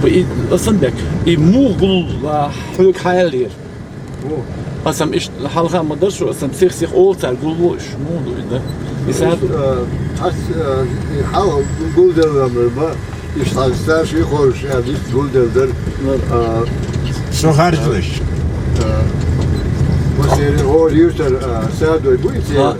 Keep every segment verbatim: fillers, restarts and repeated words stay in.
И, Асанбек, и муха гуллу хьоьга хьаьллера? Аса-м иштта хьалха ма дара шу, аса-м сих-сиха олу цара гулло уьш. Муха ду и дан? И саьрда? Э, ас, э, и хьал гулделла ма, иштта хьан старший хоржуш аьлла, иштта гулделла дара. Дара. Э, со харжлаш. Э, вот церан хӀора юьртара, э, садой буй церан?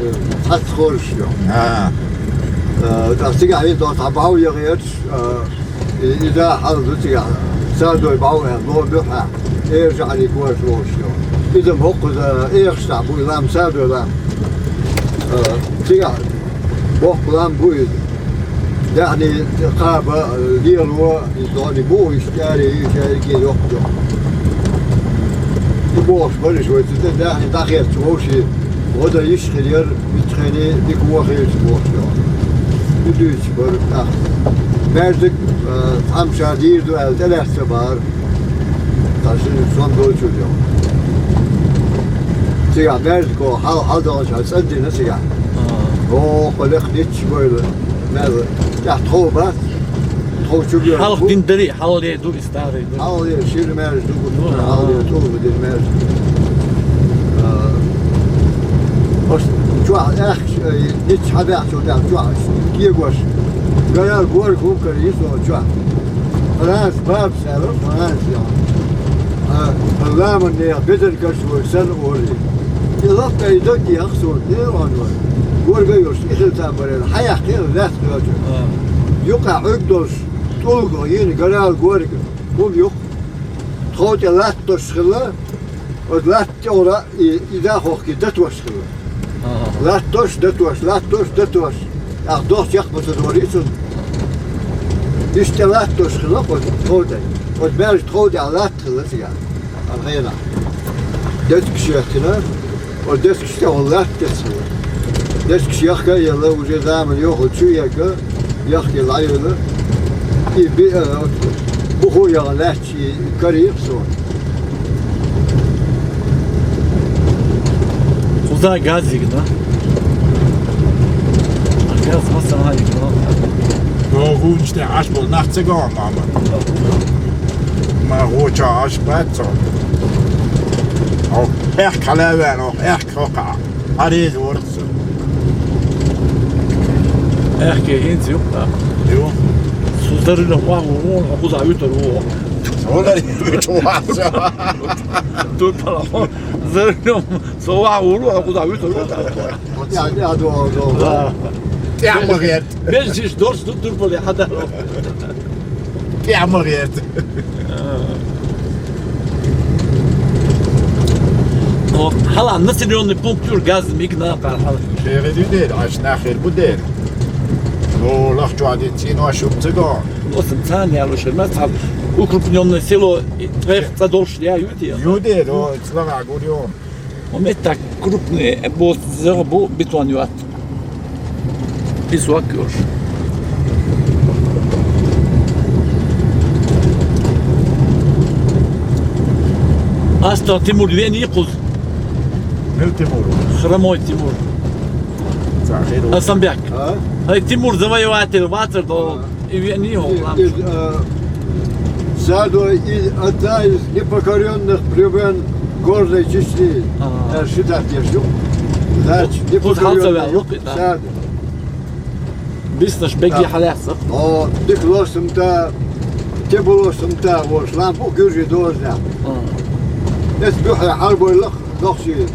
Э, цхьацца хоржуш ю. А. Э, ас цигахь хӀинца дохьа бахьа яхарш, э, и, и да хьал ду цигахь, садой бахьа аьлла, ло буьхьа, эр жаӀарий корта лоруш ю. Иза-м хӀокхуза эхаш тахь буй лам, садой лам. Э, цигахь боккха лам бу иза. Даьхни кхаба, э, лело, иза дони бу, иштта аьрру, иштта аьрру йоккха йо. И бохуш бара иштта вай цига, даьхни дӀахецча вовший, гӀо дан йиш хир яра, иччахьене дика вон хилча бохуш йо. И дуьйцуш бара тӀаккха. Маьждиг, э, цхьамма ша дийр ду аьлла, тӀелаьцна ца бахара. Цхьа шина сом долчуьра йо. Цигахь маьждиго хьал-, хьалдолчохь цӀа дина цигахь. Оха лекха ницкъ бойла, маьлла. ТӀехь тхов бац, тхов чу бен. Хьалха дина дарий, хьалхале ду и старый ду. Хьалхале шира маьждиг ду, ну, хьалхале тӀулба дина маьждиг. А, ош чохь аьхкаш, э, ницкъ хьабаьхчул тӀехь чохь кегош. Гаяр горга хӀума карийса чохь. Франц баб Цара фанат яхь. А, ламан нехан безар карчвой санна олий. И лапкъай даг яхь суна, дера ван вай. Горга йолуш, и хилта барел, хьаяккхера лаьтта доьжу. А. Юкъа Ӏуьрг долуш, тӀулга йина, гарал горга, хӀума юкъа. Тхов тӀе латтош хилла, оцу латта тӀе ура и, и да хохки датош хилла. Ага. Латтош, датош, латтош, датош. Ах, дохчех ма ца дори цунна. Иштта латтош хилла, оцу тхов тӀе. Оцу баьржа тхов тӀе латта хилла цигахь. Ам хенахь. Децкаш яхкина, оцу децкаш тӀе вон латта децкаш хилла. Децкаш яхка а елла, уже заман йохалла чу егга, яхкина лайвина. И би, э, буху яла лаьтта. Ши карийра суна. Кхуза газ йигна. А газ масса йигна. Йо, гӀунчаш тӀе Ӏаш болу нах ца гахь, мама. Ма гӀоча Ӏаш бац цо. Хьо, эхь, хьала веана, хьо, эхь, хьо, хьа. Хьареза ворхӀ. Аьхке хӀинца юкъа. Ю. Со заррина вахву вон, хьо кхузахь вуьтур ву. Со заррина вуьтур ву. Турпала. Заррина со вахву, хьо кхузахь вуьтур ву. ТӀехь ма гӀерта. Беза шиш дорс ду турпале хьадаро. ТӀехь ма гӀерта. О, хьала населённый пункт юр газ мигна кхар хьала. ШегӀе ду дера, аш нахир бу дера. О, лахчу один цӀино шум ца го. Осам цан ялу шер, ма цал укрупнённое село, трех ца долш я ю те. Ю дера, о, слава гурьон. Омет так крупный, бо зеро бу бетон юат. Песок юш. Астал Тимур вен йикъуз. Мел Тимур? Хромой Тимур. Асамбек. А? Ай, Тимур завоеватель вацар до. И вений хьо, и, ламчу. И, э, Садо из одна из непокорённых племен Горной Чечни. А. Э, ши тахтеш ю. Значит, хӀу-, хӀу хьалца ваьлла, непокорённый лукъи, да. Садо. Биснаш бегги хьалаьцна. О, дика лосам та, те бу лосам та, вош, лампу гюржи дозна. А. Эс бюхье хьарбой лах, лохши.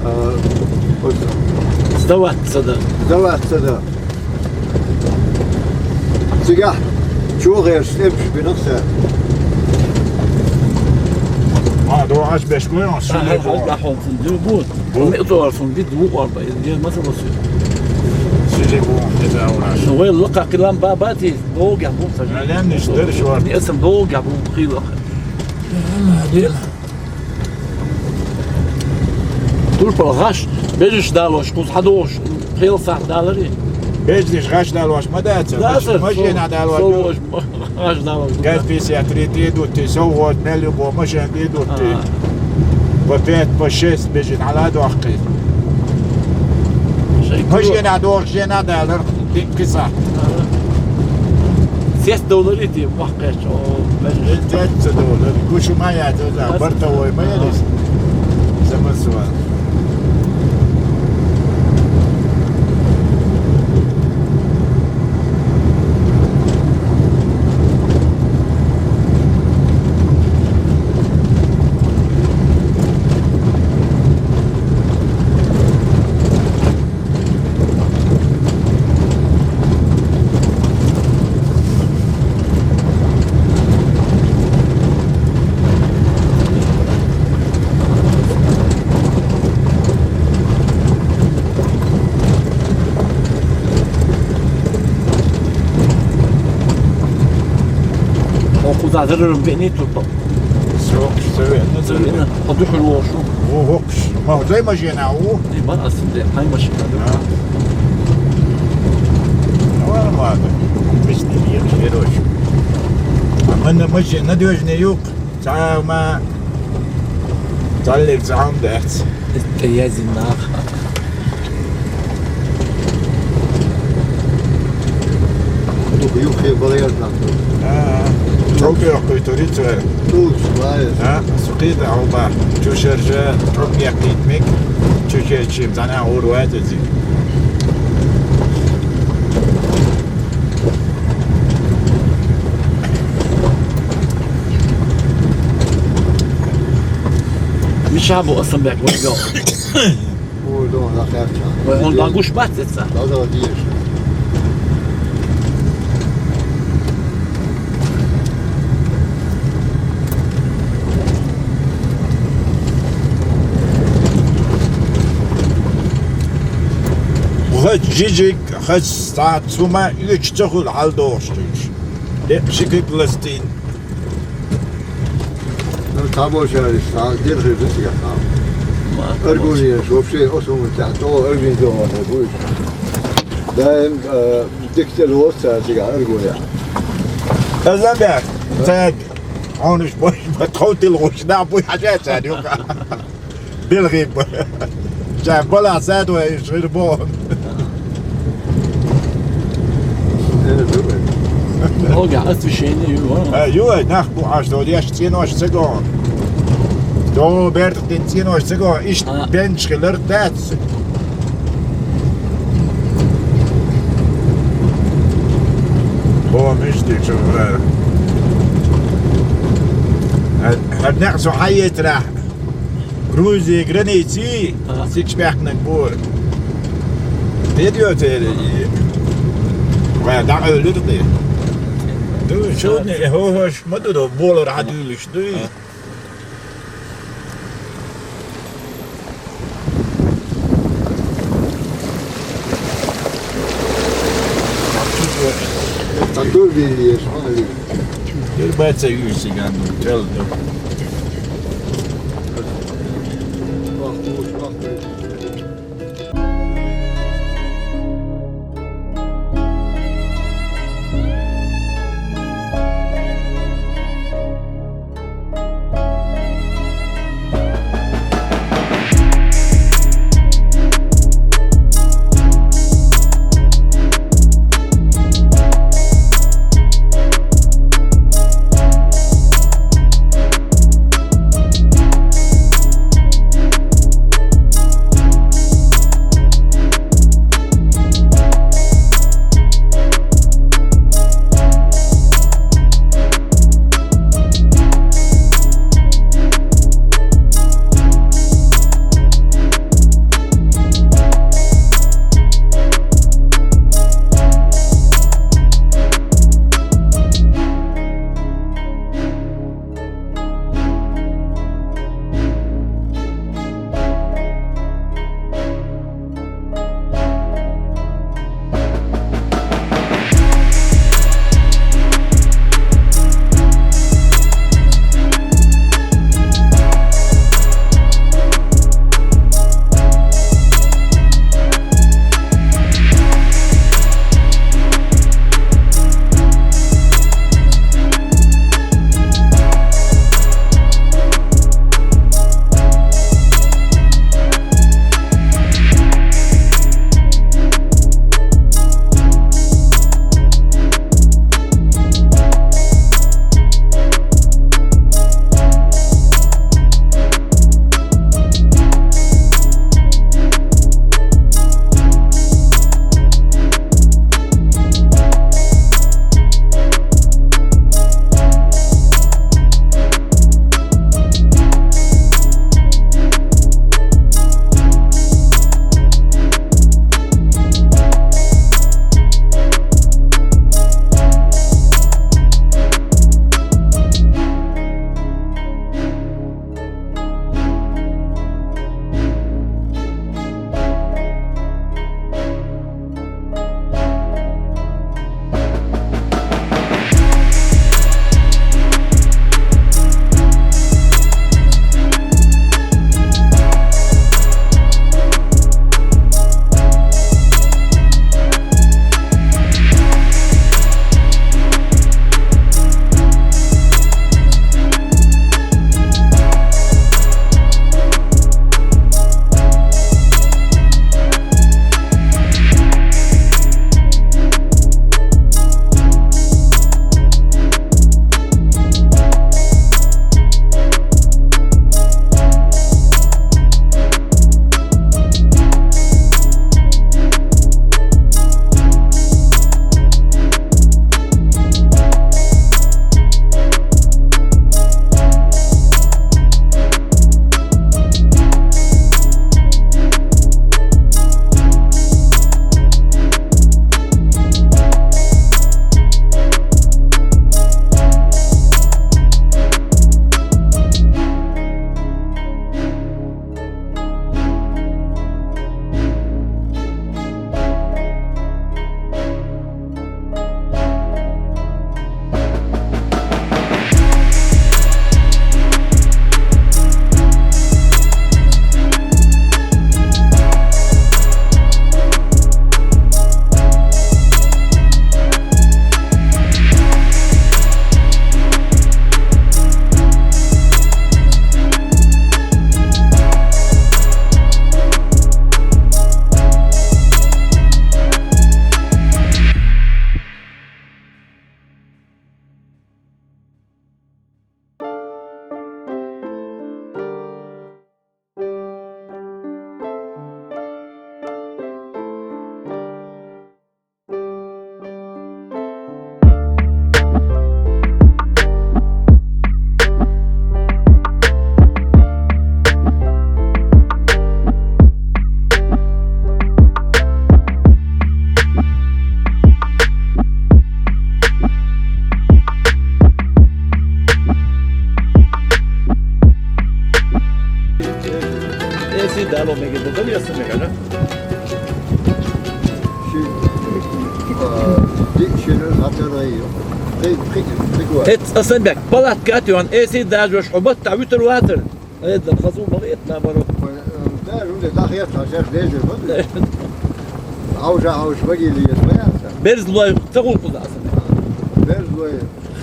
Э, вот. Сдаваться, да. Сдаваться, да. Цигахь чу гӀераш тӀемаш бинах цара. Ма, догӀаш беш гуйон, а, суле хьаж бу. Ахьон цун див бу. Бу. Ме товар сун вид ву орба, дир масала су. Суле бу, деза ураш. Ну, вай лакха килам ба бати, догӀа бу ца. Алем ниш дер шуар. Не эсам догӀа бу хила. Турпал гӀаш, бежиш далош, кхуз хьадогӀуш, кхел сахь далари? Бежиш гӀаш далош ма даца, да, маж-, сэр, мажена со-, далош. Со вож, гӀаш далош. Газ пятьдесят три тӀе дутти, со вож, мел любо машен тӀе дутти. Ага. По пять, по шесть бежин хьала дохки. Шай куро. Мажена дохжена далар, дик киса. Ага. Цец довлар и те, вахкхеча, о, бен. Э, цец ца довлар. Гуш ма яц, да, барта вай ма ярис. Замасва. Окхуза зарарам бени тупа. Срок севена. Севена. Подушал вошу. Во, вокш. Ма, дай машина, у? Не, ма, асинде, ай машина, да? А. Ну, ладно. Обычный мир, короче. А мы на машине надежный юг. Цаама. Цаллиг цаам дац. Итта язинах. Дух юхе балаярдан. А, трубы охуй турица. Туш, вай. А, сукида алба. Чушерже, трубы яхтитмик. Чушерчим, зана урватези. Мишабу асамбек вайгал. О, да, да, херча. Вай, он багуш бацеца. Да, да, диеш. Вай, жижиг. Хас саат сума юч цохул халдоштуш. Де шикик ластин. Ну, табо шариш, саат дир хи бисига хам. Ма, Аргуния, вообще, осуму тя, то аргуния, то не будет. Даим, э, диктел оса, сига аргуния. Азамбек, так, он уж бой, потом ты лучше, да, бой, а я тебя, Билгиб. Жа бала садва иш гирбон. Ога, освещение ю, а? А, ю, нах бу аш до яш ценош цегон. До берт дин ценош цегон. Иш А. Бенч хилер дац. Бо миш дик шо, бра. Ад, ад нах со хайетра. Грузия граници, Ага. Сикшбекнег бур. Педиотери. Ва да өлүрдү. Ду шо не хо хош ма ду болар адүлүш ду. Ага. Тату билиеш ма ли. Гербаца юсиган тел. Эй, прикинь, прикол. Эццӏасан бек, палатка а тӏайоьнна, эсий дажош хьо баттахь вуьтур вацара. Эдда хаза ма хета, наоборот. Ой, э, даже уже дохета, сейчас лезет, вот. А уже, а уже вагили есть, боятся. Берзлой ца гӀулакх аса. Берзлой.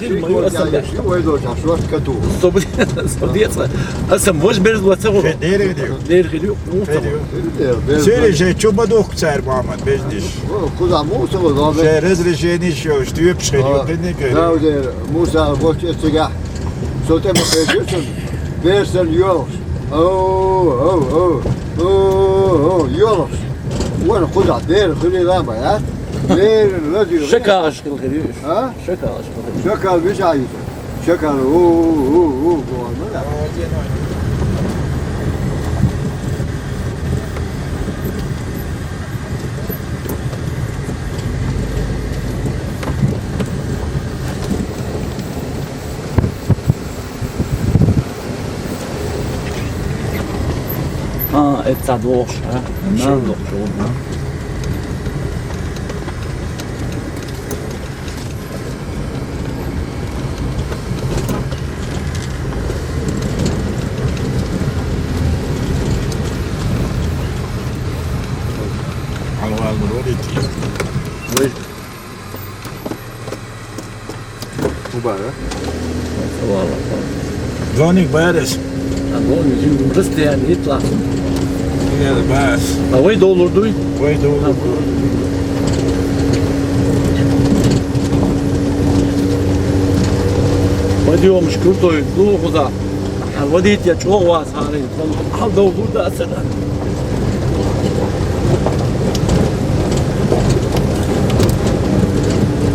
Хир ма ю аса бек. Ой, доча, что скоту. Со бу-, со бу-, аса мож берзлой ца гӀулакх. Деревню. Деревню. Муха. Деревню. Сери же чуба дух царь Мухаммад, беждиш. Куда муха, да? Же разрешение ещё, что я пошли, ты не говори. Правда, Муса, вот это я. Со тема пойдёт, берсан йолаш. О, о, о, о, о, йолаш. Вон куда, бер, хули лама, а? Бер, лади. Шакалаш хил хири. А? Шакалаш хил хири. Шакал вижай. Шакал, о, о, о, о, о, о. А, это садвош, а? Надо, а? Алла, Алла, родите. Ой. Убара. Валла. Зоник барес. А, зоник, зин, расстояние итлас. Нет, барес. А вай доллар дуй? Вай доллар. Подъёмыш крутой, ну, куда? А водитель чего у вас, говорит? Хьал довгур дац аса.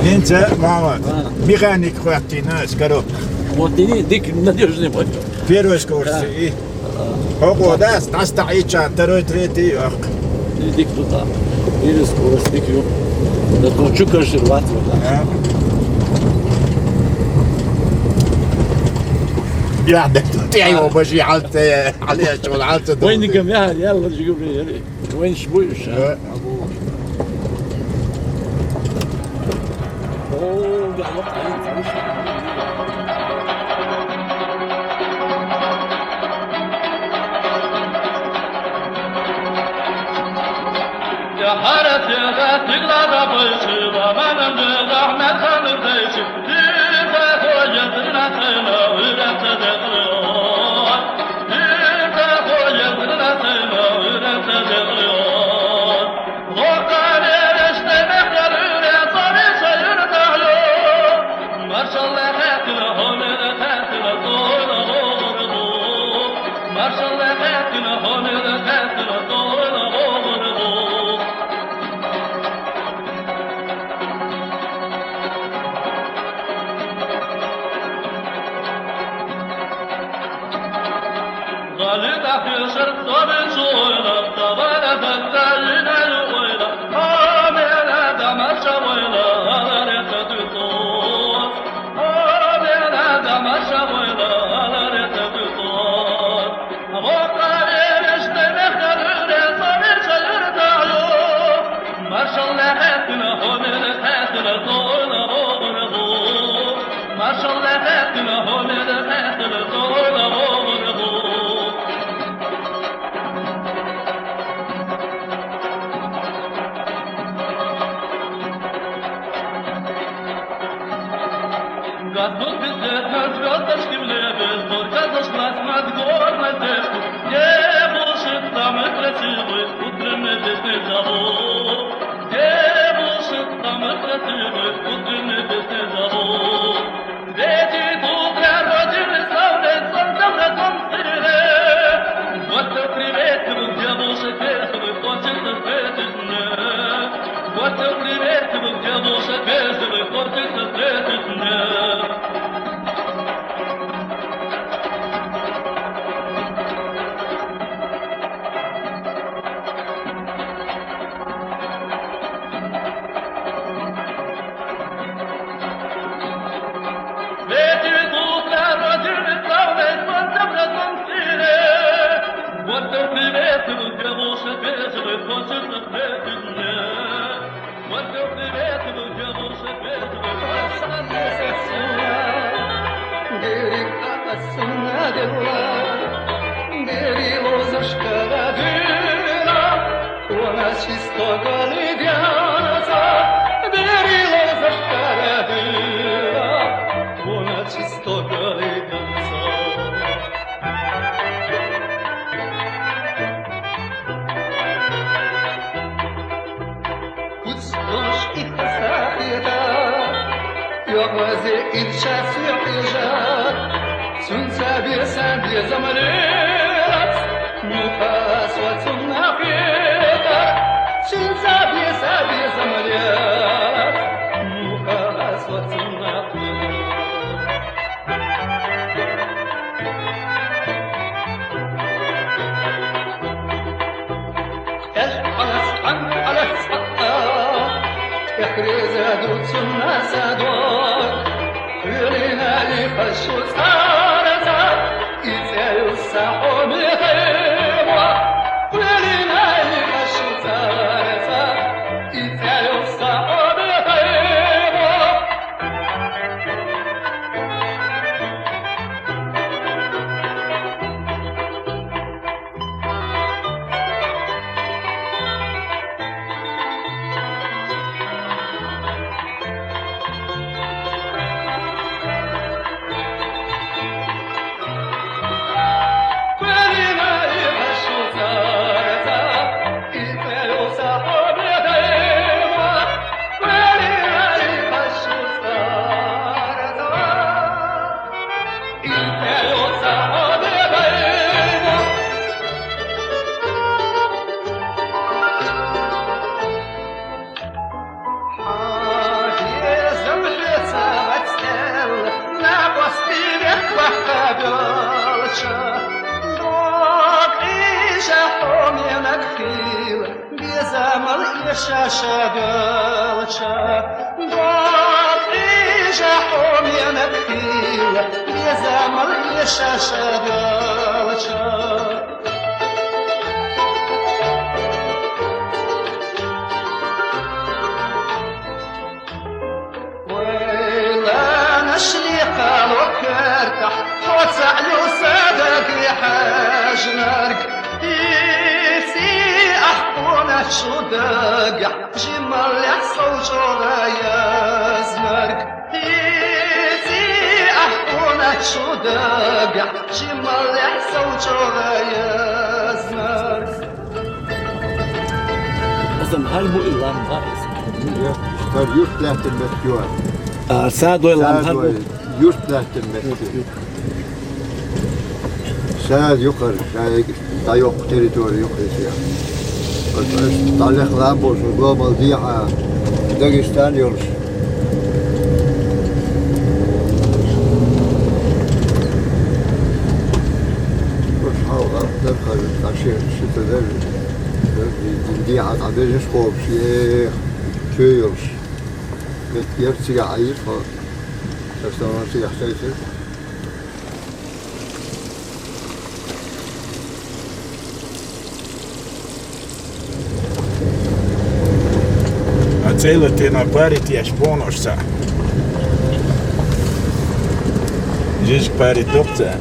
ХӀинца, Мухаммад, а, механик хӀоттийна аса коробка. ХӀоттийний, дика, надёжный мотор. Первой скорости. А. И хӀокхо дац, дӀасадахьийча, второй, третий, ах. И дика ду та. Первой скорость дика ю. Да то чу кашир вац, да. А. Я, да тут я его бажи, хьал ца, хьал я, чу, хьал ца. Вайнигам я, я, ладжигу бе, я. Вайн шбуй уж, а? Э. О, да, вот, а, это уж. Я хьарат, я да, тигла да, бойчу, да, манам, да, да, механизейчу. Готов без свет на звёздочки в небе, только зашлась над горной цепью. Девушек самых красивых утренней песней зову. Девушек самых красивых утренней песней зову. Светит утро, родины славной, солнце в родном стиле. Гостя приветствует, девушек вежливых, хочется встретить мне. Гостя приветствует, девушек вежливых, хочется встретить мне. Светит утро, родины славной, солнце в родном стиле. Гостя приветствует, девушек вежливых, хочется встретить мне. Гостя приветствует, девушек вежливых, хочется встретить мне. Чисто голый дянца, берила за шкарабила, вона чисто голый дянца. Куц дош и хасахита, йохвазе инчас йохижа, сунца беса безамлец, муха сва цунна хета, сунца беса безамлец, муха сва цунна хета. Эл алас ан алас а, эхреза дуцунна садо, хвилина ли хашу царца, и цею сахо мехева, хвилина ли хашу царца, и цею сахо мехева. Безамал ешаша белча, док ижа хомена кила, безамал ешаша белча. Ойланаш ликъало кертахь, хьо ца Ӏюсадаги хьаьжнарг, ици ахкъуна чу дагахь, жималлехь сов чӀогӀа язнарг, ици ахкъуна чу дагахь, жималлехь сов чӀогӀа язнарг. Аса хӀара бу и лам баъ иза. Стар юрт лаьттина меттиг ю. А, Садой лам хӀара бу. Садой юрт лаьттина меттиг. Сад ю хӀара, шайга дӀайоккху территори ю хӀара иза. Аса дӀалех лам болуш, гомал дехьа, Дагестан йолуш. Уьш хьалха дара хаза, цхьа ши, ши ца дара. Дехьа дӀабежаш кхобуш, ех, чу йолуш. Меттигера цигахь Ӏийра хьо, аса цигахь сайсира. А цӀела тӀе парит еш бохуш ца. Жижиг парит доккху ца.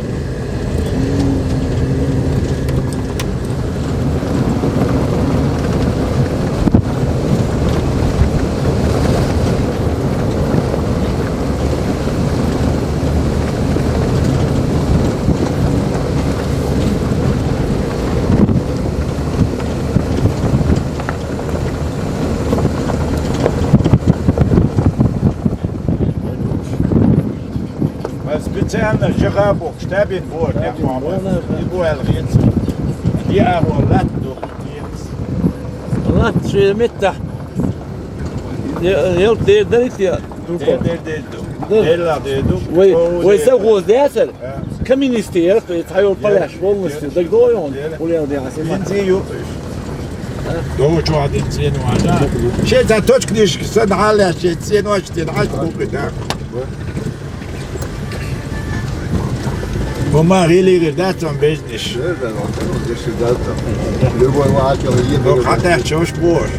Специально жаха бохуш, табин бора, и бу аьлла хета. И агӀо латта ду. Латта шен меттахь. Е-, ялта дер дарий те? Дер, дер, дер ду. Дер. Делла дер ду. Вай, вай совхоз дацара. Каменистый яра, цхьайолу палаьш воллуш дагадогӀу хьуна? Улел де хьан сема. Бензин юкъа уьш. ДогӀучохь дина цӀено хьажа. Шен цхьа точка дишка санна хьалаьцна, шен цӀено аш дина хьаьжча букъи даьхна. Хьо ма гӀийли гӀийр дац хьуна бежнаш. Любой вахьа чохь е. Хьан даьхча уьш бохуш.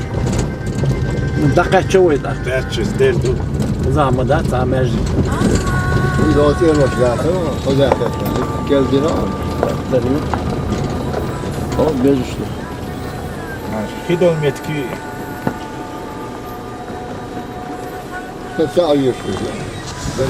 ДӀакхаьчча вай тӀаккха. Кхаьчча дер ду. Уза ма дац, а маьждиг. Иза оцу цӀенош дац, хӀо дац, кел дина. Дарина. Хьо безаш ду. Хи долу меттиг. Сан ца Ӏа ешаш.